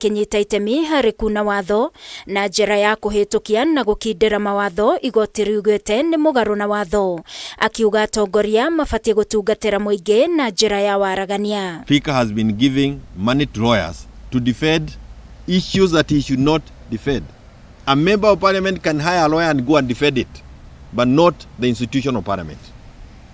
Kĩnyita itemi harĩ kuna watho na njĩra ya kũhĩtũkia na gũkindĩra mawatho igoti riugĩte nĩ mũgarũ na watho. Akiuga atongoria mabatiĩ gũtungatĩra mũingĩ na njĩra ya waragania. Speaker has been giving money to lawyers to defend issues that he should not defend. A member of parliament can hire a lawyer and go and defend it, but not the institution of parliament.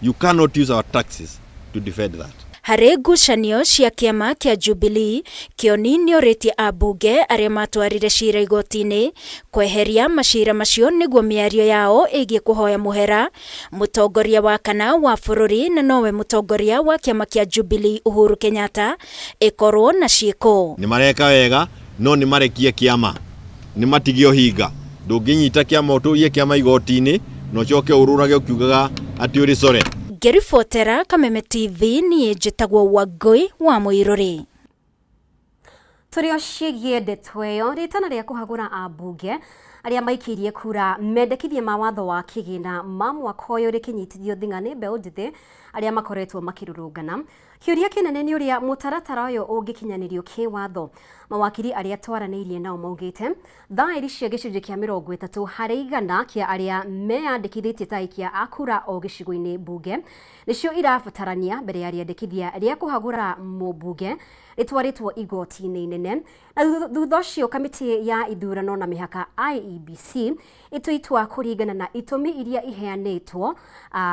You cannot use our taxes to defend that. Harĩ ngucanio cia kĩama kĩa Jubilee, Kĩoni nĩorĩtie ambunge arĩa matwarire cira igoti-inĩ kweheria macira macio nĩguo mĩario yao ĩgiĩ kũhoya mũhera mũtongoria wa kana wa bũrũri na nowe mũtongoria wa kĩama kĩa Jubilee Uhuru Kenyatta ĩkorwo na ciĩko. Nĩ mareka wega no nĩ marekie kĩama nĩ matige ũhinga. Ndũngĩnyita kĩama ũtũrie kĩama igoti-inĩ na ũcoke ũrũrage ũkiugaga atĩ ũrĩ core. Ngĩribotera Kameme TV niĩ njĩtagwo Wangũi wa Mũirũrĩ. Tũrĩ o ciĩgiĩ ndeto ĩyo, rĩtana rĩa kũhagũra ambunge arĩa maikĩirie kura mendekithia ma watho wa kĩgĩna ma mwaka ũyũ rĩkĩnyitithio thing'a nĩ mbeũ njĩthĩ arĩa makoretwo makĩrũrũngana. Kĩũria kĩnene nĩ ũrĩa mũtaratara ũyũ ũngĩkinyanĩrio kĩwatho. Mawakiri arĩa twaranĩirie nao maugĩte thaĩri cia gĩcunjĩ kĩa 30% kĩa arĩa meyandĩkithĩtie ta aikia a kura o gĩcigo-inĩ mbunge nĩcio irabatarania mbere ya rĩandĩkithia rĩa kũhagũra mũmbunge rĩtwarĩtwo igoti-inĩ inene. Na thutha ũcio kamĩtĩ ya ithurano na mĩhaka IEBC ĩtue itua kũringana na itũmi iria iheanĩtwo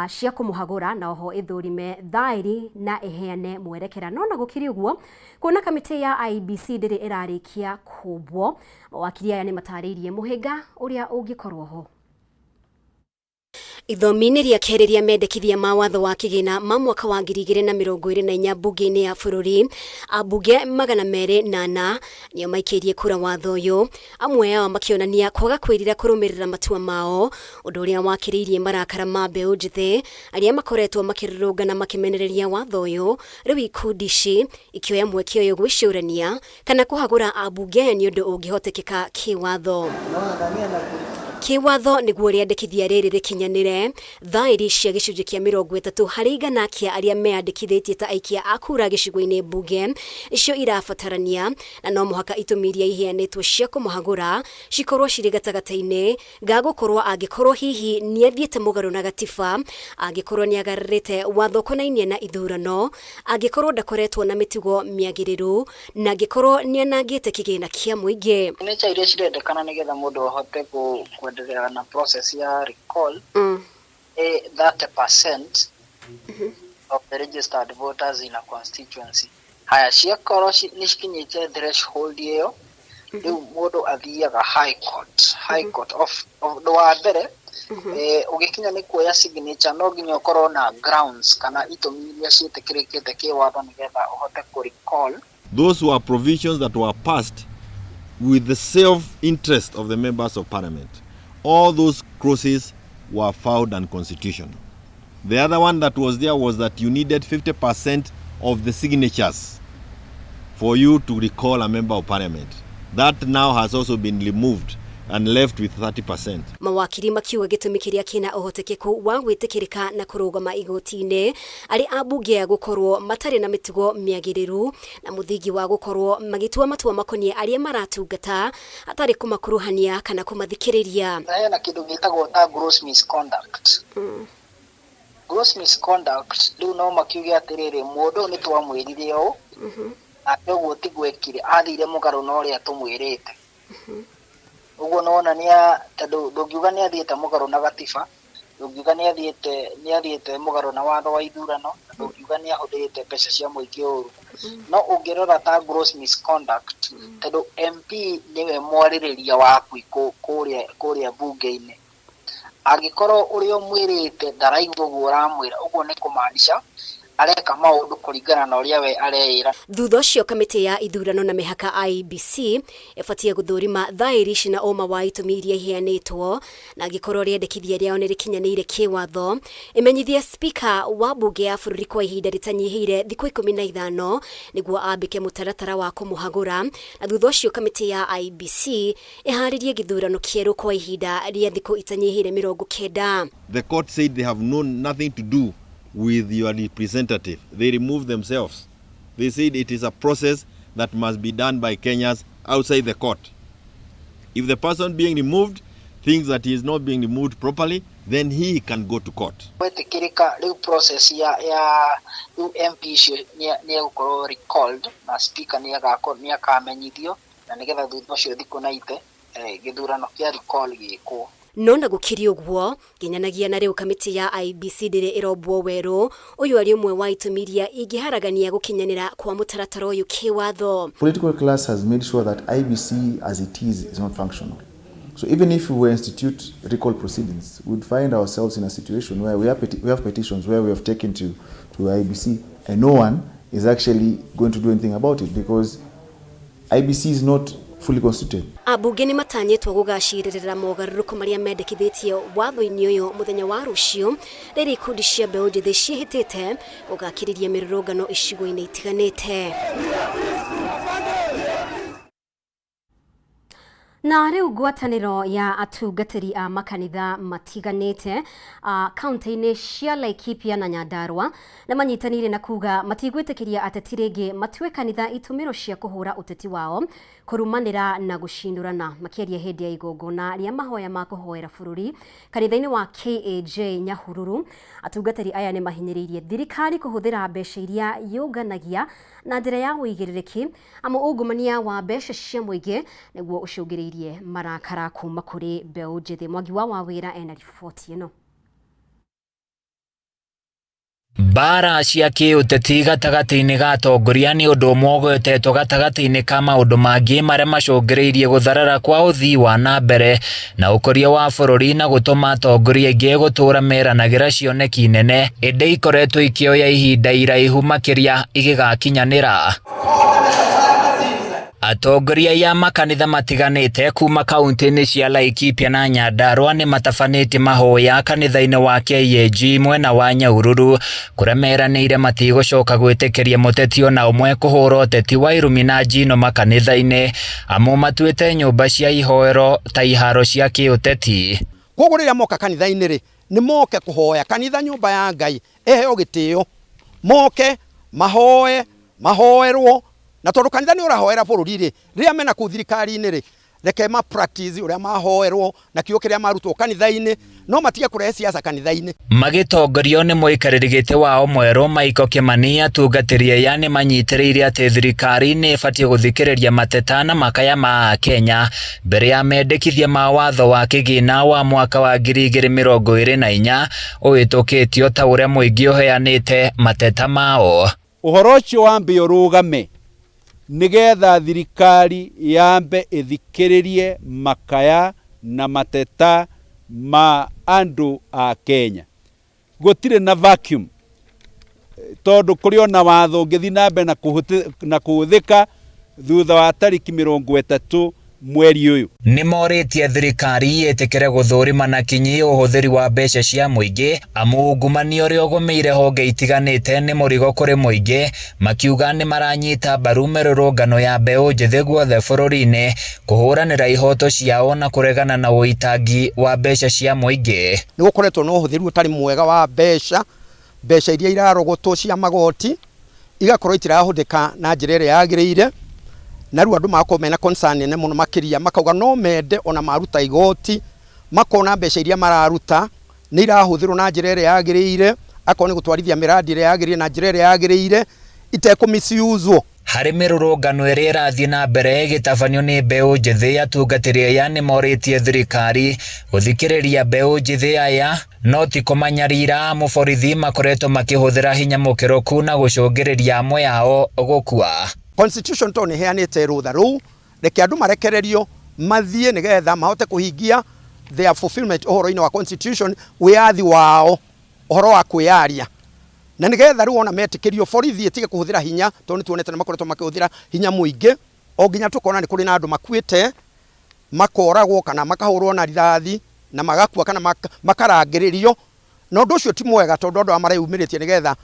cia kũmũhagũra na oho ĩthũrime thaĩri na ĩheane mwerekera. No na gũkĩrĩ ũguo, kuona kamĩtĩ ya IEBC ndĩrĩ ĩrarĩkia kũmbwo, mawakiri aya nĩ matarĩirie mũhĩnga ũrĩa ũngĩkorwo ho. Ithomi-inĩ rĩa kerĩ rĩa mendekithia ma watho wa kĩgĩna ma mwaka wa 2024 mbunge-inĩ ya bũrũri, ambunge 204 nĩo maikĩirie kura watho ũyũ, amwe ao makĩonania kwaga kwĩrira kũrũmĩrĩra matua mao, ũndũ ũrĩa wakĩrĩirie marakara ma mbeũ njĩthĩ arĩa makoretwo makĩrũrũngana makĩmenereria watho ũyũ. Rĩu ikundi ici ikĩoya mweke ũyũ gwĩcũrania kana kũhagũra ambunge aya nĩ ũndũ ũngĩhotekeka kĩwatho. Kĩwatho nĩguo rĩandĩkithia rĩrĩ rĩkinyanĩre, thaĩri cia gĩcunjĩ kĩa 30% kĩa arĩa meyandĩkithĩtie ta aikia a kura gĩcigo-inĩ mbunge nĩcio irabatarania, na no mũhaka itũmi iria iheanĩtwo cia kũmahagũra cikorwo cirĩ gatagatĩ-inĩ ga gũkorwo angĩkorwo hihi nĩathiĩte mũgarũ na gatiba, angĩkorwo nĩagararĩte watho ũkonainie na ithurano, angĩkorwo ndakoretwo na mĩtugo mĩagĩrĩru, na angĩkorwo nĩanangĩte kĩgĩna kĩa mũingĩ. Signature iria cirendekana nĩgetha mũndũ ahote kwendelea na process ya recall nĩ 30% of the registered voters in a constituency. Haya, ciakorwo nĩ cikinyĩte threshold ĩyo, rĩu mũndũ athiaga high court. High court of ũndũ wa mbere, ũgĩkinya nĩ kuoya signature no nginya ũkorwo na grounds kana itũmi iria ciĩtĩkĩrĩkĩte kĩwatho nĩgetha ũhote kũ recall. Those were provisions that were passed with the self-interest of the members of parliament. All those clauses were found unconstitutional. The other one that was there was that you needed 50% of the signatures for you to recall a member of parliament. That now has also been removed and left with 30%. Mawakiri makiuga gĩtũmi kĩrĩa kĩna ũhotekeku wa gwĩtĩkĩrĩka na kũrũgama igoti-inĩ arĩ ambunge a gũkorwo matarĩ na mĩtugo mĩagĩrĩru na mũthingi wa gũkorwo magĩtua matua makoniĩ arĩa maratungata hatarĩ kũmakuruhania kana kũmathikĩrĩria. Na hena kĩndũ gĩtagwo ta gross misconduct. Gross misconduct rĩu no makiuge atĩrĩrĩ, mũndũ ũyũ nĩ twamwĩrire ũũ nake ũguo tiguo ekire, athire mũgarũ na ũrĩa tũmwĩrĩte. Ũguo nĩwona nĩa tondũ ndũngiuga nĩ athiĩte mũgarũ na gatiba, ndũngiuga nĩ athiĩte mũgarũ na watho wa ithurano, na ndũngiuga nĩ ahũthĩrĩte mbeca cia mũingĩ ũru. No ũngĩrora ta gross misconduct, tondũ MP nĩwe mwarĩrĩria waku kũrĩa bunge-inĩ, angĩkorwo ũrĩa ũmwĩrĩte ndaraigua ũguo ũramwĩra, ũguo nĩ kũmaanisha areka maũndũ kũringana na ũrĩa we areĩra. Thutha ũcio kamĩtĩ ya ithurano na mĩhaka IEBC ĩbatiĩ gũthũrima thaĩri ici na ũma wa itũmi iria iheanĩtwo, na angĩkorwo rĩendekithia rĩao nĩ rĩkinyanĩire kĩwatho, ĩmenyithie spika wa mbunge ya bũrũri kwa ihinda rĩtanyihĩire thikũ 15 nĩguo ambĩke mũtaratara wa kũmũhagũra, na thutha ũcio kamĩtĩ ya IEBC ĩharĩrie gĩthurano kĩerũ kwa ihinda rĩa thikũ itanyihĩire 90. The court said they have no nothing to do with your representative. They removed themselves. They said it is a process that must be done by Kenyans outside the court. If the person being removed thinks that he is not being removed properly, then he can go to court. Gwetĩkĩrĩka rĩu process ya rĩu MP icio nĩ egũkorwo recalled na speaker nĩ akamenyithio na nĩgetha thutha ũcio thikũ na ite gĩthurano kĩa recall gĩkwo. No na gũkĩrĩ ũguo nginyanagia na rĩu kamĩtĩ ya IEBC ndĩrĩ ĩrombwo werũ. Ũyũ arĩ ũmwe wa itũmi iria ingĩharagania gũkinyanĩra kwa mũtaratara ũyũ kĩwatho. Political class has made sure that IEBC as it is not functional. So even if we were institute recall proceedings, we'd find ourselves in a situation where we have petitions where we have taken to IEBC and no one is actually going to do anything about it because IEBC is not fully constituted. Ambunge nĩ matanyĩtwo gũgacirĩrĩra mogarũrũku marĩa mendekithĩtie watho-inĩ ũyũ mũthenya wa rũciũ, rĩrĩa ikundi cia mbeũ njĩthĩ ciĩhĩtĩte gũgakĩrĩria mĩrũrũngano icigo-inĩ itiganĩte. Na rĩu ngwatanĩro ya atungatĩri a makanitha matiganĩte kaunti-inĩ cia Laikipia na Nyandarua nĩ manyitanĩire na kuga matigwĩtĩkĩria ateti rĩngĩ matue kanitha itũmĩro cia kũhũra ũteti wao, kũrumanĩra na gũcindũrana. Makĩaria hĩndĩ ya igongona rĩa mahoya ma kũhoera bũrũri kanitha-inĩ wa KAJ Nyahururu, atungatĩri aya nĩ mahinyĩrĩirie thirikari kũhũthĩra mbeca iria yũnganagia na njĩra ya ũigĩrĩrĩki, amu ungumania wa mbeca cia mũingĩ nĩguo ũcũngĩrĩirie marakara kuma kũrĩ mbeũ njĩthĩ. Mwangi wa Wawĩra ena riboti ĩno. Mbara cia kĩũteti gatagatĩ-inĩ ga atongoria nĩ ũndũ ũmwe ũgwetetwo gatagatĩ-inĩ ka maũndũ mangĩ marĩa macũngĩrĩirie gũtharara kwa ũthii wa na mbere na ũkũria wa bũrũri na gũtũma atongoria aingĩ gũtũũra meranagĩra cioneki nene ĩndĩ ikoretwo ikĩoya ihinda iraihu makĩria igĩgakinyanĩra. Atongoria a makanitha matiganĩte kuma kaunti-inĩ cia Laikipia na Nyandarua nĩ matabanĩtie mahoya kanitha-inĩ wa KAG mwena wa Nyahururu kũrĩa meranĩire matigũcoka gwĩtĩkĩria mũteti ona ũmwe kũhũra ũteti wa irumi na njino makanitha-inĩ, amu matuĩte nyũmba cia ihoero ta iharo cia kĩũteti. Koguo rĩrĩa moka kanitha-inĩ rĩ, nĩ moke kũhoya kanitha, nyũmba ya Ngai ĩheo gĩtĩo, moke mahoe, mahoerwo, na tondũ kanitha nĩ ũrahoera bũrũri rĩ, rĩrĩa mena kũu thirikari-inĩ rĩ, reke ma practice ũrĩa mahoerwo na kiugo kĩrĩa marutwo kanitha-inĩ, no matige kũrehe siasa kanitha-inĩ. Magĩtongorio nĩ mũikarĩri gĩtĩ wao mwerũ Michael Kimani, atungatĩri aya nĩ manyitĩrĩire atĩ thirikari nĩ ĩbatiĩ gũthikĩrĩria mateta na makaya ma Akenya mbere ya mendekithia ma watho wa kĩgĩna wa mwaka wa 2024 ũhĩtũkĩtio ta ũrĩa mũingĩ ũheanĩte mateta mao. Ũhoro ũcio wambe ũrũgame nĩgetha thirikari yambe ĩthikĩrĩrie makaya na mateta ma andũ a Kenya. Gũtirĩ na vacuum tondũ kũrĩ ona watho ũngĩthiĩ na mbere na kũhũthĩka thutha wa tarĩki 30 mweri ũyũ. Nĩ morĩtie thirikari ĩtĩkĩre gũthũrima na kinyi ũhũthĩri wa mbeca cia mũingĩ, amu ungumania ũrĩa ũgũmĩire honge itiganĩte nĩ mũrigo kũrĩ mũingĩ, makiuga nĩ maranyita mbaru mĩrũrũngano ya mbeũ njĩthĩ guothe bũrũri-inĩ kũhũranĩra ihoto ciao na kũregana na ũitangi wa mbeca cia mũingĩ. Nĩ gũkoretwo na ũhũthĩri ũtarĩ mwega wa mbeca, mbeca iria irarogotwo cia magoti igakorwo itirahũthĩka na njĩra ĩrĩa yagĩrĩire, na rĩu andũ magakorwo mena concern nene mũno makĩria, makauga no mende ona maruta igoti makona mbeca iria mararuta nĩ irahũthĩrwo na njĩra ĩrĩa yagĩrĩire, akorwo nĩ gũtwarithia mĩradi ĩrĩa yagĩrĩire na njĩra ĩrĩa yagĩrĩire itekũ-misuse-wo. Harĩ mĩrũrũngano ĩrĩa ĩrathiĩ na mbere ĩgĩtabanio nĩ mbeũ njĩthĩ, atungatĩri aya nĩ morĩtie thirikari gũthikĩrĩria mbeũ njĩthĩ aya no ti kũmanyarira, amu borithi makoretwo makĩhũthĩra hinya mũkĩrũku na gũcũngĩrĩria amwe ao gũkua. Constitution tondũ nĩ ĩheanĩte rũtha rũu, reke andũ marekererio mathiĩ nĩgetha mahote kũhingia their fulfillment ũhoro-inĩ wa constitution, wĩyathi wao ũhoro wa kwĩyaria, na nĩgetha rĩu ona metĩkĩrio borithi ĩtige kũhũthĩra hinya, tondũ nĩ tuonete nĩ makoretwo makĩhũthĩra hinya mũingĩ, o nginya tũkona nĩ kũrĩ na andũ makuĩte, makoragwo kana makahũrwo na rithathi na magakua kana makarangĩrĩrio, na ũndũ ũcio ti mwega tondũ andũ aya mareyumĩrĩtie nĩgetha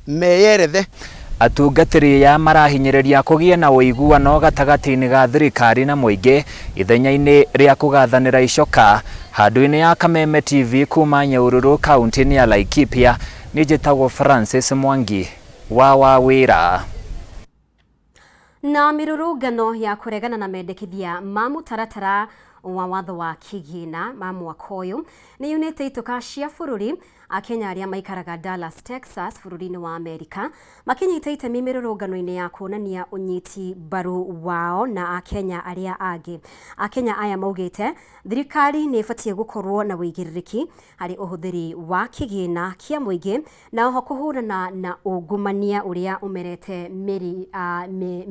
meyerethe. Atungatĩri aya marahinyĩrĩria kũgĩe na ũiguano gatagatĩ-inĩ ga thirikari na mũingĩ ithenya-inĩ rĩa kũgathanĩra icoka. Handũ-inĩ ya Kameme TV kuma Nyahururu kaunti-inĩ ya Laikipia, niĩ njĩtagwo Francis Mwangi wa Wawĩra. Na mĩrũrũngano ya kũregana na mendekithia ma mũtaratara wa watho wa kĩgĩna ma mwaka ũyũ nĩ yunĩte ituka cia bũrũri. Akenya arĩa maikaraga Dallas, Texas bũrũri-inĩ wa Amerika makinyita itemi mĩrũrũngano-inĩ ya kuonania ũnyiti mbaru wao na Akenya arĩa angĩ. Akenya aya maugĩte thirikari nĩ ĩbatiĩ gũkorwo na ũigĩrĩrĩki harĩ ũhũthĩri wa kĩgĩna kĩa mũingĩ na oho kũhũrana na ungumania ũrĩa ũmerete mĩri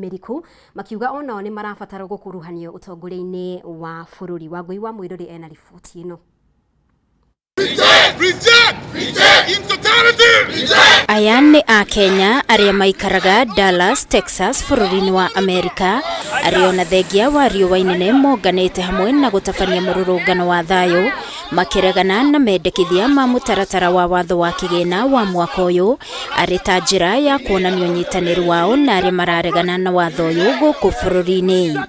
mĩriku, makiuga onao nĩ marabatara gũkuruhanio ũtongoria-inĩ wa bũrũri. Wangũi wa Mwĩrũri ena riboti ĩno. Reject! Reject! Reject! In totality! Reject! Aya nĩ Akenya arĩa maikaraga Dallas, Texas bũrũri-inĩ wa Amerika, arĩa ona thengia wa riũa inene monganĩte hamwe na gũtabania mũrũrũngano wa thayũ makĩregana na mendekithia ma mũtaratara wa watho wa kĩgĩna wa mwaka ũyũ, arĩ ta njĩra ya kuonania ũnyitanĩri wao na arĩa mararegana na watho ũyũ gũkũ bũrũri-inĩ.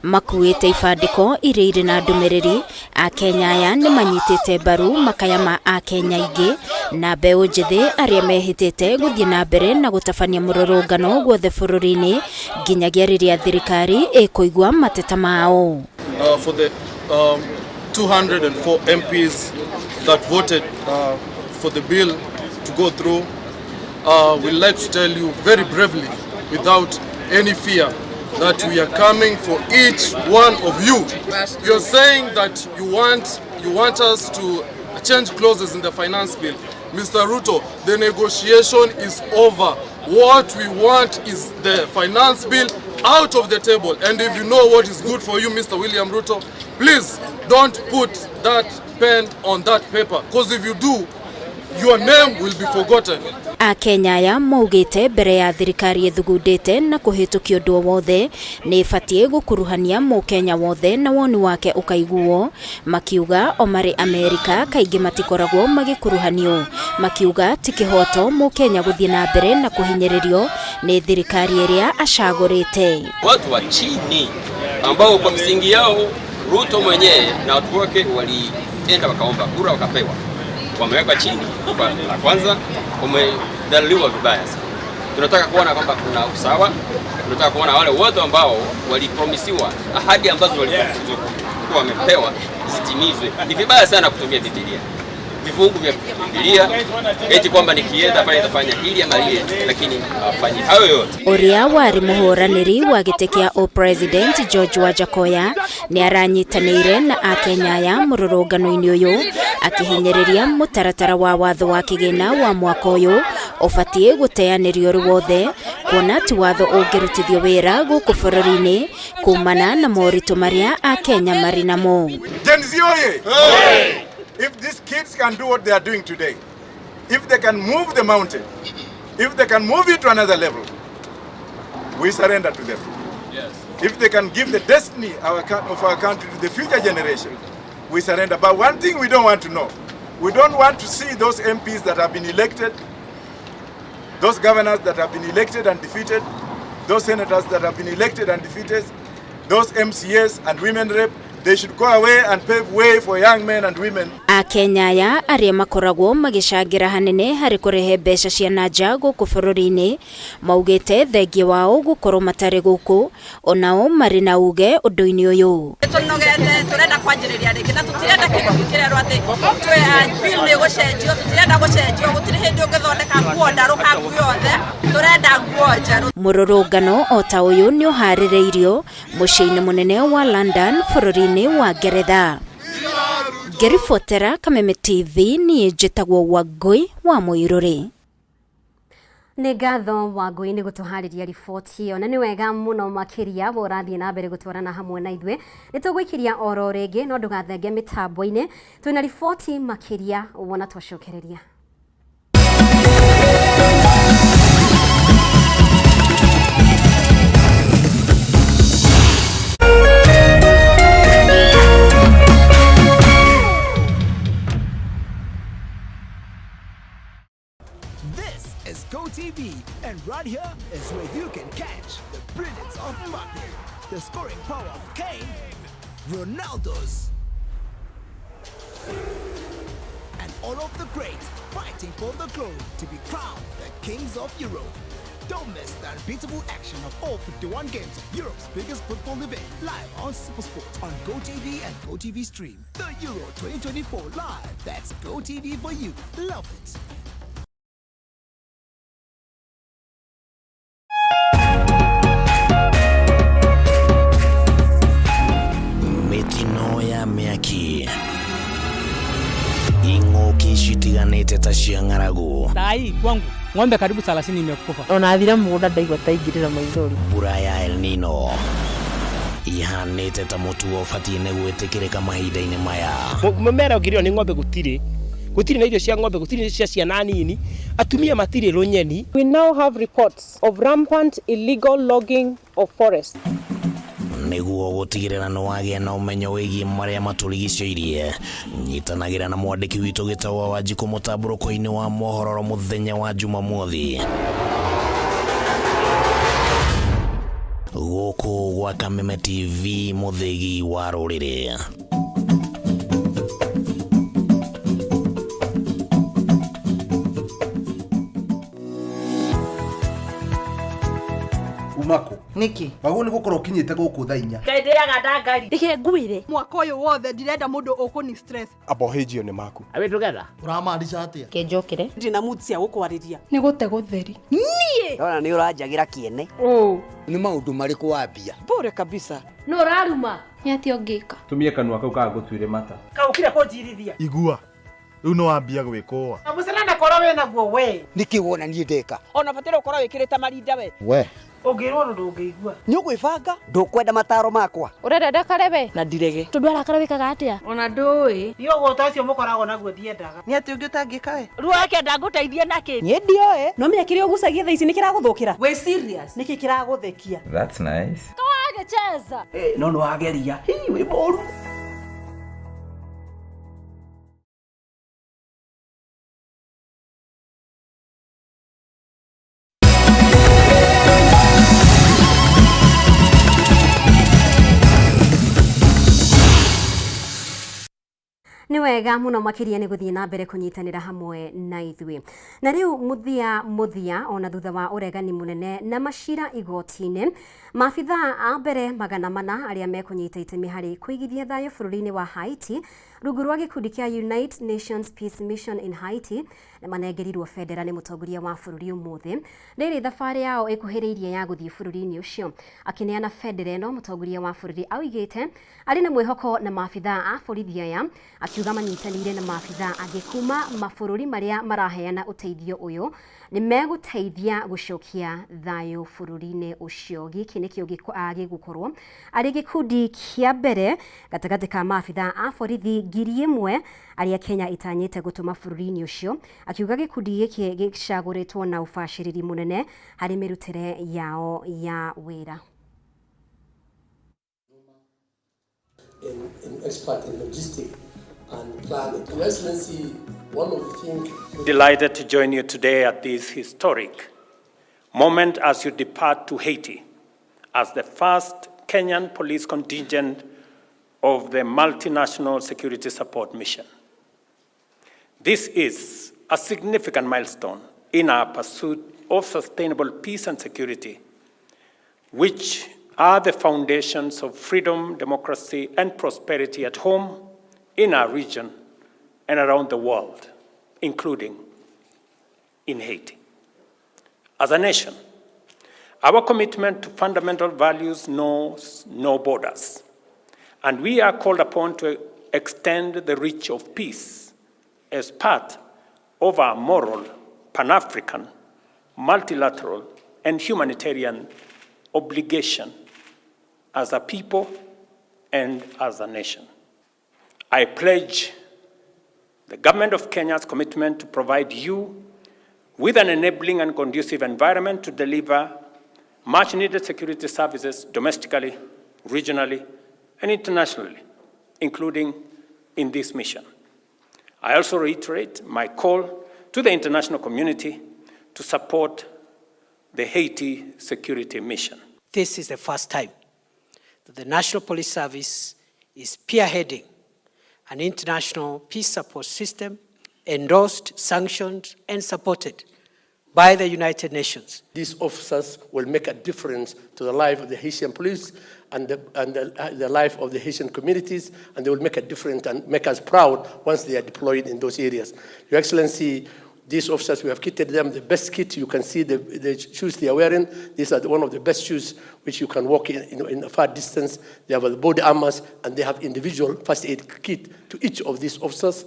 Makuĩte ibandĩko iria irĩ na ndũmĩrĩri. Akenya aya nĩ manyitĩte mbaru makaya ma Akenya aingĩ na mbeũ njĩthĩ arĩa mehĩtĩte gũthiĩ na mbere na gũtabania mũrũrũngano guothe bũrũri-inĩ nginyagia rĩrĩa thirikari ĩkũigua mateta mao. For the 204 MPs that voted for the bill to go through, we'd like to tell you very bravely, without any fear, that we are coming for each one of you. You're saying that you want us to change clauses in the finance bill. Mr. Ruto, the negotiation is over. What we want is the finance bill out of the table. And if you know what is good for you, Mr. William Ruto, please don't put that pen on that paper. Because if you do, your name will be forgotten. Akenya aya maugĩte mbere ya thirikari ĩthugundĩte na kũhĩtũkia ũndũ o wothe nĩ ĩbatiĩ gũkuruhania mũkenya wothe na woni wake ũkaiguo, makiuga o marĩ Amerika kaingĩ matikoragwo magĩkuruhanio, makiuga ti kĩhoto mũkenya gũthiĩ na mbere na kũhinyĩrĩrio nĩ thirikari ĩrĩa acagũrĩte. Watu wa chini ambao kwa msingi yao Ruto mwenyewe na watu wake walienda wakaomba kura wakapewa, wamewekwa chini. Kwa la kwanza wamedhaliliwa vibaya sana. Tunataka kuona kwamba kuna usawa, tunataka kuona wale wote ambao walipromisiwa ahadi ambazo walikuwa wamepewa zitimizwe. Ni vibaya sana kutumia Biblia, vifungu vya Biblia eti kwamba nikienda pale nitafanya hili ama lile, lakini hawafanyi hayo yote. Ũrĩa warĩ mũhũranĩri wa gĩtĩ kĩa ũpresident George Wajackoyah nĩ aranyitanĩire na Akenya aya mũrũrũngano-inĩ ũyũ, akĩhinyĩrĩria mũtaratara wa watho wa kĩgĩna wa mwaka ũyũ ũbatiĩ gũteanĩrio ũrĩ wothe, kuona ti watho ũngĩrutithio wĩra gũkũ bũrũri-inĩ kumana na moritũ marĩa Akenya marĩ namo. Gen Z oye! If these kids can do what they are doing today, if they can move the mountain, if they can move it to another level, we surrender to them. If they can give the destiny of our country to the future generation, we surrender. But one thing we don't want to know, we don't want to see those MPs that have been elected, those governors that have been elected and defeated, those senators that have been elected and defeated, those MCAs and women rep, they should go away and pave way for young men and women. Akenya aya arĩa makoragwo magĩcangĩra hanene harĩ kũrehe mbeca cia na nja gũkũ bũrũri-inĩ maugĩte thengia wao gũkorwo matarĩ gũkũ onao marĩ na uge ũndũ-inĩ ũyũ. Tũnogete, tũrenda kwanjĩrĩria rĩngĩ na tũtirenda kĩndũ gĩkĩrerwo atĩ bill nĩ gũcenjio. Tũtirenda gũcenjio, gũtirĩ hĩndĩ ũngĩthondeka nguo ndarũka nguo yothe, tũrenda nguo njerũ. Mũrũrũngano o ta ũyũ nĩ ũharĩrĩirio mũciĩ-inĩ mũnene wa London bũrũri-inĩ wa Ngeretha. Ngĩribotera Kameme TV, niĩ njĩtagwo Wangũi wa Mũirũrĩ. Nĩ ngatho Wangũi nĩ gũtũharĩria riboti ĩyo, na nĩ wega mũno makĩria we ũrathiĩ na mbere gũtwarana hamwe na ithuĩ. Nĩ tũgũikiria oro rĩngĩ, no ndũgathenge mĩtambo-inĩ, twĩna riboti makĩria wona twacokereria. This is GoTV, and right here is where you can catch the brilliance of Mbappe, the scoring power of Kane, Ronaldo's, and all of the greats fighting for the glory to be crowned the kings of Europe. Don't miss the unbeatable action of all 51 games of Europe's biggest football event live on Supersport on GoTV and GoTV Stream. The Euro 2024 live. That's GoTV for you. Love it. Mĩtino ya mĩaki, ing'ũki citiganĩte ta cia ng'aragu. Sai kwangu ng'ombe karibu 30 imekufa. Ona thire mũgũnda ndaigua ta ingĩrĩra maithori. Mbura ya El Nino ihanĩte ta mũtugo ũbatiĩ nĩ gwĩtĩkĩrĩka mahinda-inĩ maya. Mũmera ũngĩrĩo nĩ ng'ombe gũtirĩ, gũtirĩ na irio cia ng'ombe, gũtirĩ cia ciana nini, atumia matirĩ rũnyeni. We now have reports of rampant illegal logging of forests. Nĩguo gũtigĩrĩra nĩ wagĩa na ũmenyo wĩgiĩ marĩa matũrigicĩirie, nyitanagĩra na mwandĩki witũ Gĩtaũ wa Wanjikũ mũtambũrũko-inĩ wa mohoro mũthenya wa Jumamothi gũkũ gwa Kameme TV, mũthĩgi wa rũrĩrĩ. Umako Niki? Wagwo nĩ gũkorwo ũkinyĩte gũkũ thaa 4. Ngai ndĩaga ndangari. Reke ngwĩre. Mwaka ũyũ wothe ndirenda mũndũ ũkũni stress. Abohĩnjio nĩ maku. Are we together? Ũramaanisha atĩa? Kenjokere. Ndina mood cia gũkwarĩria. Nĩ gũte gũtheri. Niĩ. Ndona nĩ ũranjagĩra kĩene. Ũũ. Nĩ maũndũ marĩkũ wambia? Bure kabisa. Nũ ũraruma? Nĩ atĩa ũngĩka? Tumie kanua kau kaga gũtuĩre mata. Kaũkire kũnjirithia. Igua. Rĩu nĩ wambia gwĩkũa. Na mũcene korwo wĩna guo we. Nĩkĩ wona niĩ ndeka? Ona bataire ũkorwo wĩkĩrĩte marinda we. We. Ũngĩrwo ũndũ ndũngĩigua. Nĩ ũgwĩbanga? Ndũkwenda mataro makwa? Ũrenda ndakare we? Na ndirege. Tondũ arakara wĩkaga atĩa? Ona ndũĩ. Niĩ ũgũta ũcio mũkoragwo naguo ndiendaga. Nĩ atĩa ũngĩ ũtangĩka we? Ruo akenda ngũteithie nakĩ? Niĩ ndioĩ. No menya kĩrĩa ũgucagia thaa ici nĩ kĩragũthũkĩra. Wĩ serious? Nĩkĩ kĩragũthekia? That's nice. Kawagĩcheza. No nĩ wageria. Hii wĩ mũru. Nĩ wega mũno makĩria nĩ gũthiĩ na mbere kũnyitanĩra hamwe na ithuĩ. Na rĩu mũthia mũthia, ona thutha wa ũregani mũnene na macira igoti-inĩ, maabithaa a mbere 400 arĩa mekũnyita itemi harĩ kũigithia thayũ bũrũri-inĩ wa Haiti rungu rwa gĩkundi kĩa United Nations Peace Mission in Haiti nĩ manengerirwo bendera nĩ mũtongoria wa bũrũri ũmũthĩ. Rĩrĩ thabarĩ yao ĩkuhĩrĩirie ya gũthiĩ bũrũri-inĩ ũcio. Akĩneana bendera ĩno, mũtongoria wa bũrũri augĩte arĩ na mwĩhoko na maabithaa a borithi aya, akiuga manyitanĩire na maabithaa angĩ kuma mabũrũri marĩa maraheana ũteithio ũyũ nĩ megũteithia gũcokia thayũ bũrũri-inĩ ũcio. Gĩkĩ nĩkĩo gĩgũkorwo arĩ gĩkundi kĩa mbere gatagatĩ ka maabithaa a borithi 1,000 arĩa Kenya ĩtanyĩte gũtũma bũrũri-inĩ ũcio, akiuga gĩkundi gĩkĩ gĩcagũrĩtwo na ũbacĩrĩri mũnene harĩ mĩrutĩre yao ya wĩra. An expert in logistics and planning. Your Excellency, one of the things... Delighted to join you today at this historic moment as you depart to Haiti as the first Kenyan police contingent of the Multinational Security Support Mission. This is a significant milestone in our pursuit of sustainable peace and security, which are the foundations of freedom, democracy, and prosperity at home, in our region, and around the world, including in Haiti. As a nation, our commitment to fundamental values knows no borders, and we are called upon to extend the reach of peace as part of our moral, Pan-African, multilateral, and humanitarian obligation as a people and as a nation. I pledge the government of Kenya's commitment to provide you with an enabling and conducive environment to deliver much needed security services domestically, regionally, and internationally, including in this mission. I also reiterate my call to the international community to support the Haiti security mission. This is the first time that the National Police Service is spearheading an international peace support system endorsed, sanctioned, and supported by the United Nations. These officers will make a difference to the life of the Haitian police and the life of the Haitian communities, and they will make a difference and make us proud once they are deployed in those areas. Your Excellency, these officers, we have kitted them the best kit. You can see the shoes they are wearing. These are one of the best shoes which you can walk in a far distance. They have the body armors, and they have individual first aid kit to each of these officers.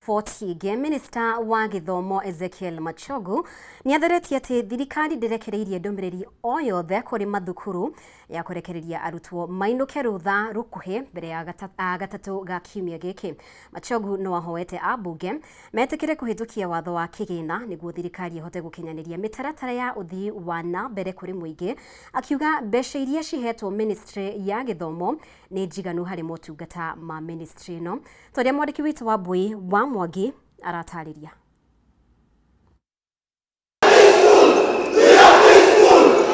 Riboti Minista wa gĩthomo Ezekiel Machogu nĩ atheretie atĩ thirikari ndĩrekereirie ndũmĩrĩri o yothe kũrĩ mathukuru ya kũrekereria arutwo mainũke rũtha rũkuhĩ mbere ya gatatũ ga kiumia gĩkĩ. Machogu no ahoete ambunge metĩkĩre kũhĩtũkia watho wa kĩgĩna nĩguo thirikari ĩhote gũkinyanĩria mĩtaratara ya ũthii wa na mbere kũrĩ mũingĩ, akiuga mbeca iria cihetwo ministry ya gĩthomo nĩ njiganu harĩ motungata ma ministry ĩno. Ta ũrĩa mwandĩki witũ wa Mbui wa Mwangi aratarĩria.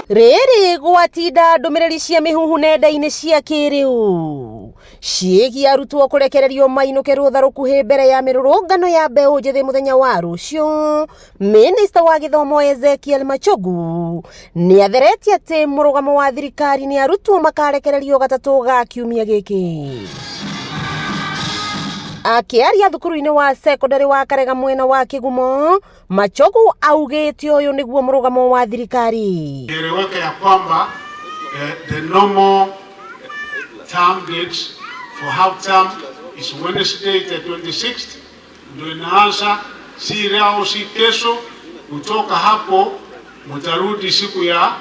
Rĩrĩ gwatinda ndũmĩrĩri cia mĩhuhu nenda-inĩ cia kĩrĩu ciĩgiĩ arutwo kũrekererio mainũke rũtha rũkuhĩ mbere ya mĩrũrũngano ya mbeũ njĩthĩ mũthenya wa rũciũ, Minista wa gĩthomo Ezekiel Machogu nĩ atheretie atĩ mũrũgamo wa thirikari nĩ arutwo makarekererio gatatũ ga kiumia gĩkĩ. Akĩaria thukuru-inĩ wa secondary wa Karega mwena wa Kĩgumo, Machogu augĩte ũyũ nĩguo mũrũgamo wa thirikari. Ieleweke ya kwamba the normal term dates for half term is Wednesday the 26th, ndio inaanza, si leo si kesho. Kutoka hapo mtarudi siku ya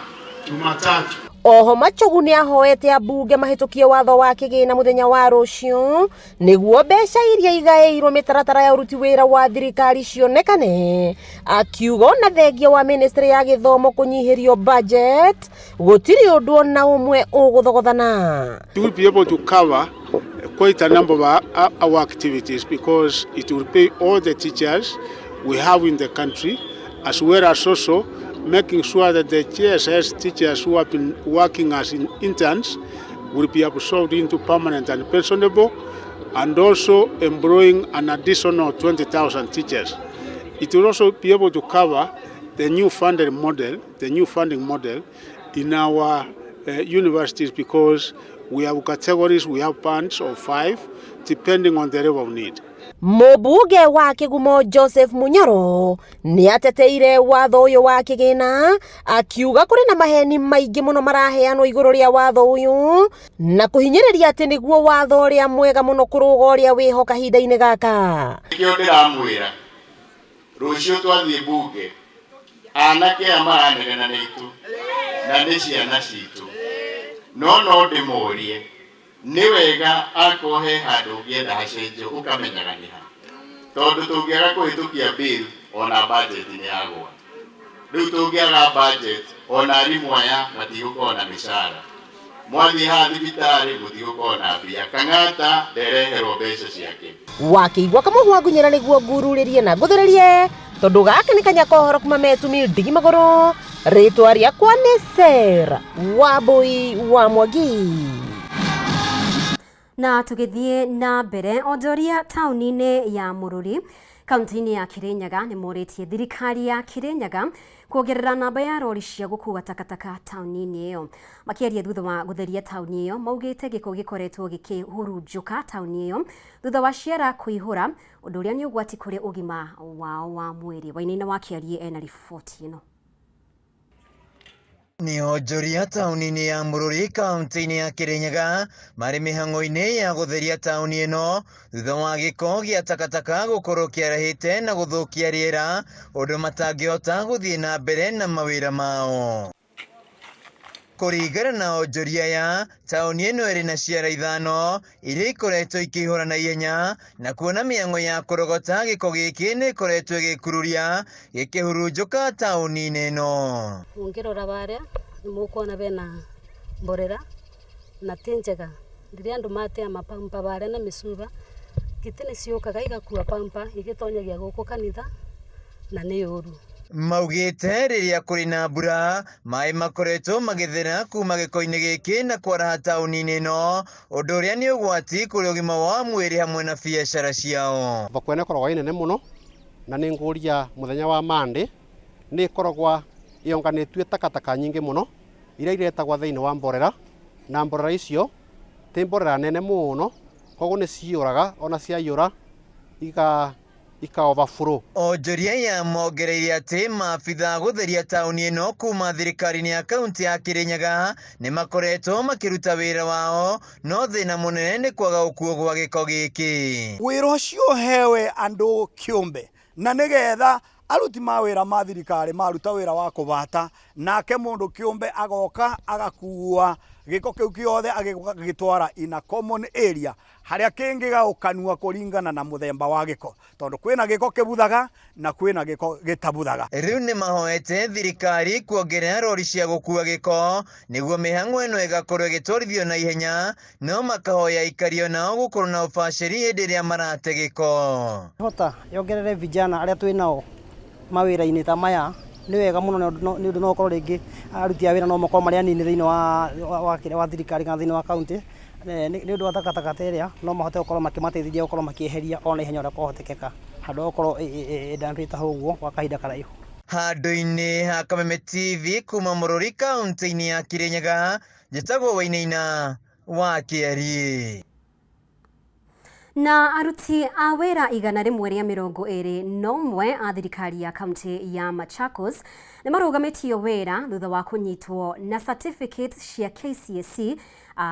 Jumatatu. Oho Machogu nĩ ahoete ambunge mahĩtũkie watho wa kĩgĩna mũthenya wa rũciũ nĩguo mbeca iria igaĩirwo mĩtaratara ya ũruti wĩra wa thirikari cionekane, akiuga ona thengia wa ministry ya gĩthomo kũnyihĩrio budget gũtirĩ ũndũ ona ũmwe ũgũthogothana. We will be able to cover quite a number of our activities because it will pay all the teachers we have in the country, as well as also making sure that the JSS teachers who have been working as interns will be absorbed into permanent and pensionable, and also employing an additional 20,000 teachers. It will also be able to cover the new funding model, the new funding model in our universities, because we have categories, we have bands of 5, depending on the level of need. Mũmbunge wa Kĩgumo Joseph Munyoro nĩ ateteire watho ũyũ wa kĩgĩna, akiuga kũrĩ na maheni maingĩ mũno maraheanwo igũrũ rĩa watho ũyũ na kũhinyĩrĩria atĩ nĩguo watho ũrĩa mwega mũno kũrũga ũrĩa wĩho kahinda-inĩ gaka. Nĩkĩo ndĩramwĩra rũciũ twathiĩ mbunge anake aya maranegena na itũ na nĩ ciana citũ, no ndĩmorie nĩ wega akorwo he handũ ũngĩenda hacenjio ũkamenyaga nĩ ha, tondũ tũngĩaga kũhĩtũkia bill ona budget nĩ yagũa. Rĩu tũngĩaga budget ona arimũ aya matigũkorwo na mĩcara, mwathiĩ haha thibitarĩ mũtigũkorwo na mbia, Kang'ata ndereherwo mbeca ciake. Wakĩigua kamũhwa ngunyĩra nĩguo ngururĩrie na ngũthĩrĩrie, tondũ gaka nĩ kanya kohoro kuma metumi ndigi magũrũ. Rĩtwa rĩakwa nĩ Sarah Wambui wa Mwangi. Na tũgĩthiĩ na mbere, onjoria taũni-inĩ ya Mũrũri kaunti-inĩ ya Kirinyaga nĩ morĩtie thirikari ya Kirinyaga kuongerera namba ya rori cia gũkua takataka taũni-inĩ ĩyo. Makĩaria thutha wa gũtheria taũni ĩyo, maugĩte gĩko gĩkoretwo gĩkĩhurunjũka taũni ĩyo thutha wa ciara kũihũra, ũndũ ũrĩa nĩ ũgwati kũrĩ ũgima wao wa mwĩrĩ. Wainaina wa Kĩarie ena riboti ĩno. Nĩ onjoria taũni-inĩ ya Mũrũri kaunti-inĩ ya Kirinyaga marĩ mĩhang'o-inĩ ya gũtheria taũni ĩno thutha wa gĩko gĩa takataka gũkorwo kĩarahĩte na gũthũkia rĩera ũndũ matangĩhota gũthiĩ na mbere na mawĩra mao. Kũringana na onjoria aya, taũni ĩno ĩrĩ na ciara 5 iria ikoretwo ikĩihũra na ihenya, na kuona mĩhang'o ya kũrogota gĩko gĩkĩ nĩ ĩkoretwo ĩgĩkururia gĩkĩhurunjũka taũni-inĩ ĩno. Ũngĩrora barĩa nĩ mũkuona bena mborera na ti njega, rĩrĩa andũ matea mapampa barĩa na mĩcuba, ngitĩ nĩ ciũkaga igakua pampa igĩtonyagia gũkũ kanitha na nĩ ũru. Maugĩte rĩrĩa kũrĩ na mbura maĩ makoretwo magĩthera kuma gĩko-inĩ gĩkĩ na kwaraha taũni-inĩ ĩno, ũndũ ũrĩa nĩ ũgwati kũrĩ ũgima wa mwĩrĩ hamwe na biacara ciao. Thoko ĩno ĩkoragwo ĩ nene mũno na nĩ ngũria mũthenya wa Monday nĩ ĩkoragwo ĩonganĩtue takataka nyingĩ mũno iria iretagwo thĩinĩ wa mborera, na mborera icio ti mborera nene mũno, koguo nĩ ciyũraga, ona ciaiyũra ika overflow. Onjoria ya mongereire atĩ maabitha gũtheria taũni ĩno kuma thirikari-inĩ ya kaunti ya Kirinyaga nĩ makoretwo makĩruta wĩra wao, no thĩna mũnene nĩ kwaga gũkuo gwa gĩko gĩkĩ. Wĩra ũcio ũhewe andũ kĩũmbe na nĩgetha aruti ma wĩra ma thirikari maruta wĩra wa kũbata, nake mũndũ kĩũmbe agoka agakua gĩko kĩu kĩothe agĩgĩtwara in a common area harĩa kĩngĩgaũkanua kũringana na mũthemba wa gĩko, tondũ kwĩna gĩko kĩbuthaga na kwĩna gĩko gĩtabuthaga. Rĩu nĩ mahoete thirikari kuongerera rori cia gũkua gĩko nĩguo mĩhang'o ĩno ĩgakorwo ĩgĩtwarithio na ihenya, no makahoya aikari onao gũkorwo na ũbacĩri hĩndĩ ĩrĩa marate gĩko. Hota yongerere vijana arĩa twĩ nao mawĩra-inĩ ta maya nĩ wega mũno, nĩ ũndũ no ũkorwo rĩngĩ aruti a wĩra no makorwo marĩ anini thĩinĩ wa thirikari kana thĩinĩ wa kaunti, nĩ ũndũ wa takataka ta ĩrĩa no mahote gũkorwo makĩmateithĩrĩria gũkorwo makĩeheria ona ihenya ũrĩa kwahotekeka, handũ ha gũkorwo ĩdampĩte hau ũguo gwa kahinda karaihu. Handũ-inĩ ha Kameme TV kuma Mũrũri kaunti-inĩ ya Kirinyaga, njĩtagwo Wainaina wa Kĩariĩ. Na aruti a wĩra 121 a thirikari ya kaunti ya Machakos nĩ marũgamĩtio wĩra thutha wa kũnyitwo na certificate cia KCSE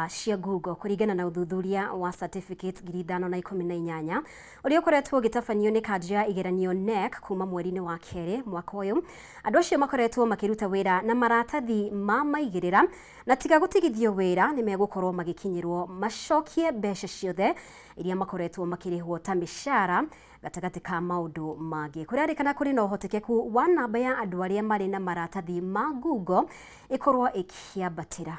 cia Google kũringana na ũthuthuria wa certificate 5018 ũrĩa ũkoretwo ũgĩtabanio nĩ kanjũ ya igeranio KNEC kuma mweri-inĩ wa kerĩ mwaka ũyũ. Andũ acio makoretwo makĩruta wĩra na maratathi ma maigĩrĩra na tiga gũtigithio wĩra nĩ megũkorwo magĩkinyĩrwo macokie mbeca ciothe iria makoretwo makĩrĩhwo ta mĩcara gatagatĩ ka maũndũ mangĩ. Kũrerĩkana kũrĩ na ũhotekeku wa namba ya andũ arĩa marĩ na maratathi ma Google ĩkorwo ĩkĩambatĩra.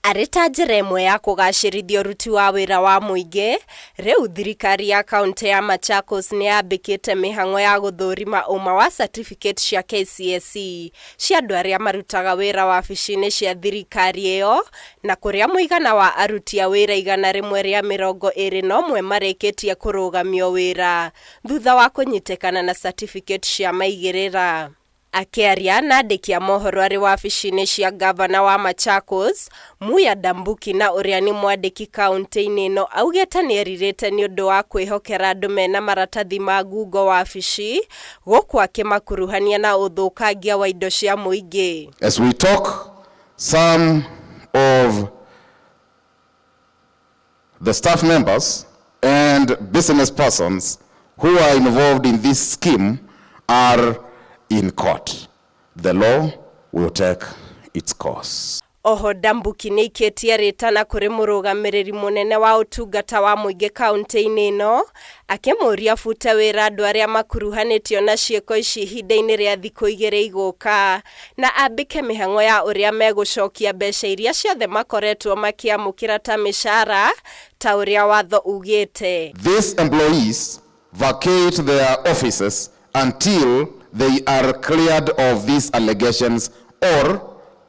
Arĩ ta njĩra ĩmwe ya kũgacĩrithia ũruti wa wĩra wa mũingĩ, rĩu thirikari ya kaunti ya Machakos nĩ yambĩkĩte mĩhang'o ya gũthũrima ũma wa certificate cia KCSE cia andũ arĩa marutaga wĩra wabici-inĩ cia thirikari ĩyo, na kũrĩa mũigana wa aruti a wĩra 121 marĩkĩtie kũrũgamio wĩra thutha wa kũnyitĩkana na certificate cia maigĩrĩra. Akĩaria na andĩki a mohoro arĩ wabici-inĩ cia gavana wa Machakos, Muya Ndambuki na ũrĩa nĩ mwandĩki kaunti-inĩ ĩno augĩte nĩ erirĩte nĩ ũndũ wa kwĩhokera andũ mena maratathi ma ngungo wabici gũkũ akĩmakuruhania na ũthũkangia wa indo cia mũingĩ. As we talk, some of the staff members and business persons who are involved in this scheme are in court. The law will take its course. Oho Ndambuki nĩ ikĩtie rĩtana kũrĩ mũrũgamĩrĩri mũnene wa ũtungata wa mũingĩ kaunti-inĩ ĩno akĩmũria bute wĩra andũ arĩa makuruhanĩtio na ciĩko ici ihinda-inĩ rĩa thikũ 2 igũka na ambĩke mĩhang'o ya ũrĩa megũcokia mbeca iria ciothe makoretwo makĩamũkĩra ta mĩcara ta ũrĩa watho ugĩte. These employees vacate their offices until they are cleared of these allegations or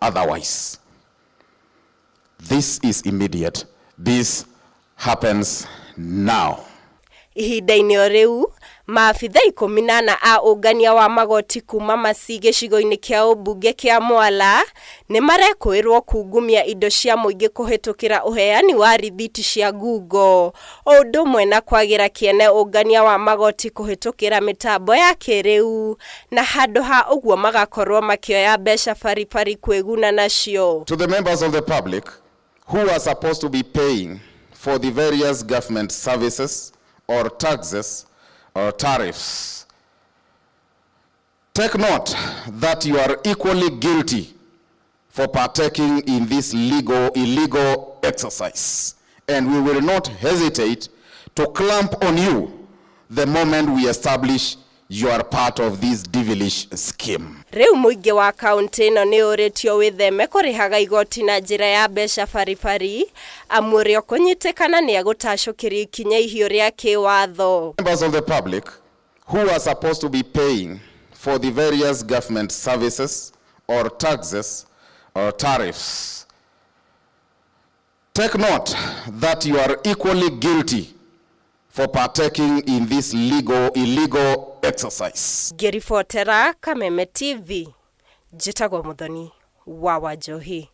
otherwise. This is immediate. This happens now. Ihinda-inĩ o rĩu, maabitha 14 a ũngania wa magoti kuma Masii gĩcigo-inĩ kĩa ũmbunge kĩa Mwala nĩ marekũĩrwo kungumia indo cia mũingĩ kũhĩtũkĩra ũheani wa rithiti cia ngungo, o ũndũ ũmwe na kwagĩra kĩene ũngania wa magoti kũhĩtũkĩra mĩtambo ya kĩrĩu na handũ ha ũguo magakorwo makĩoya mbeca baribari kwĩguna nacio. To the members of the public who are supposed to be paying for the various government services or taxes or tariffs, take note that you are equally guilty for partaking in this illegal exercise, and we will not hesitate to clamp on you the moment we establish you are part of this devilish scheme. Rĩu mũingĩ wa kaunti ĩno nĩ ũrĩtio wĩtheme kũrĩhaga igoti na njĩra ya mbeca baribari, amu ũrĩa ũkũnyitĩkana nĩ egũtacũkĩrio ikinya ihiũ rĩa kĩwatho. Members of the public who are supposed to be paying for the various government services or taxes or tariffs, take note that you are equally guilty for partaking in this legal, illegal exercise. Ngĩribotera Kameme TV, njĩtagwo Mũthoni wa Wanjohi.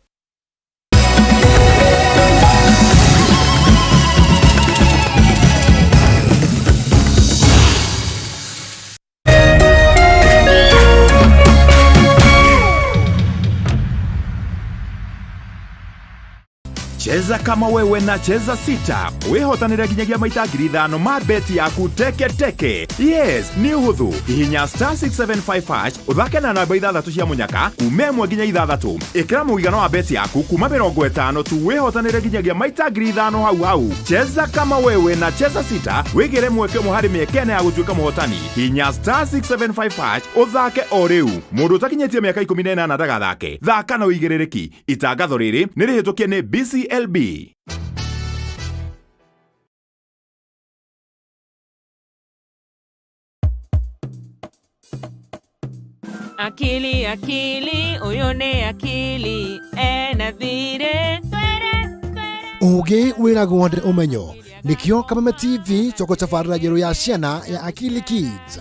Cheza kama wewe na Cheza Sita wihotanire nginyagia maita 5,000 ma beti yaku teke teke. Yes, nĩ ũhũthũ. Hihinya star 675 hash ũthake na namba ithathatũ cia mũnyaka kuma ĩmwe nginya ithathatũ. Ĩkĩra mũigana wa beti yaku kuma 50 tu wihotanire nginyagia maita 5,000 hau hau. Cheza kama wewe na Cheza Sita wĩgĩre mweke ũmwe harĩ mĩeke ĩna ya gũtuĩka mũhotani. Hihinya star 675 hash ũthake o rĩu. Mũndũ ũtakinyĩtie mĩaka 18 ndagathake. Thaka na ũigĩrĩrĩki. Itangatho rĩrĩ nĩ rĩhĩtũkie nĩ BCLB. Akili akili uyu ni akili ena thire. Ũũgĩ wĩragwo nĩ ũmenyo nĩkĩo Kameme TV tũgũtabarĩra njerũ ya ciana ya Akili Kids.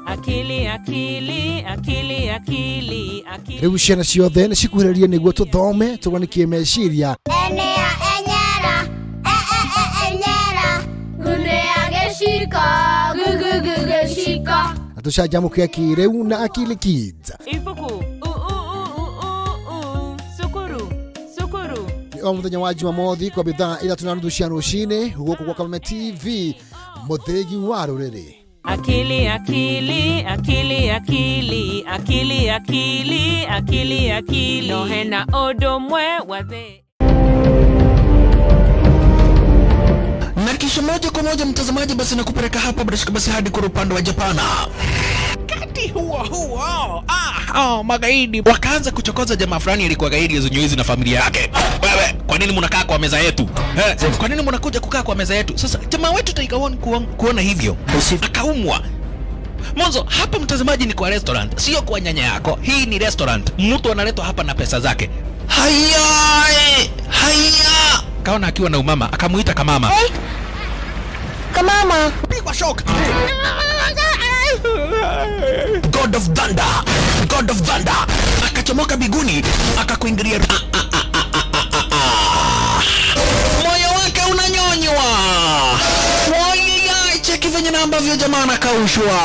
Akili akili akili akili akili. Rĩu ciana ciothe nĩ cikuhĩrĩrie nĩguo tũthome tũganikie meciria Enea enyera, e e e enyera, gunea geciko, gu gu gu geciko. Na tũcanjamũke kĩrĩu na Akili Kids. Ibuku u u u u u u sukuru sukuru. Nĩ o mũthenya wa Jumamothi kwambia thaa 3:30 cia rũcinĩ gũkũ gwa Kameme TV mũthĩgi wa rũrĩrĩ. Akili akili akili akili akili akili akili akili no hena ũndũ ũmwe wa thĩ. Na kisha moja kwa moja mtazamaji, basi nakupeleka hapa bila shaka basi hadi kwa upande wa Japana. Wakati huo huo, magaidi wakaanza kuchokoza jamaa fulani alikuwa gaidi zenye na familia yake. Wewe, kwa nini mnakaa kwa meza yetu? Kwa nini mnakuja kukaa kwa meza yetu? Sasa jamaa wetu Tiger One kuona hivyo akaumwa. Mwanzo hapa mtazamaji, ni kwa restaurant, sio kwa nyanya yako. Hii ni restaurant, mtu analetwa hapa na pesa zake. Haya, haya, kaona akiwa na umama, akamuita kamama. Hey. Kamama, pigwa shock. God of Thunder, God of Thunder akachomoka biguni akakuingilia. Moyo wake unanyonywa. Wai, cheki venye na ambavyo jamaa anakaushwa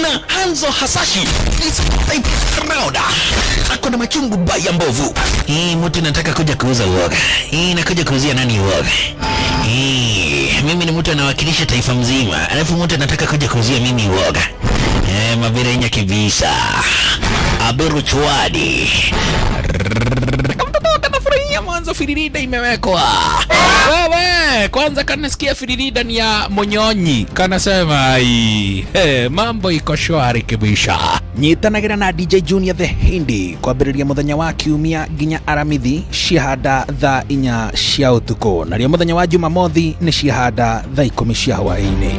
na Hanzo Hasashi is proud. Ako na machungu baya mbovu. Hii mtu nataka kuja kuuza uoga. Hii nakuja kuuzia nani uoga? Hii mimi ni mtu anawakilisha taifa mzima, alafu mtu anataka kuja kuuzia mimi uoga. Mabirenya kibisa. Aberu chwadi. Kamtoto kanafurahia mwanzo firirida imewekwa. Wewe, kwanza kanasikia firirida ni ya Monyonyi. Kanasema ai, mambo iko shwari kibisha. Nyitanagira na DJ Junior the Hindi kwambĩrĩria mũthenya wa kiumia nginya Aramithi ciahanda thaa 4 cia ũtukũ, narĩo mũthenya wa Jumamothi nĩ ciahanda thaa 10 cia hwaĩ-inĩ.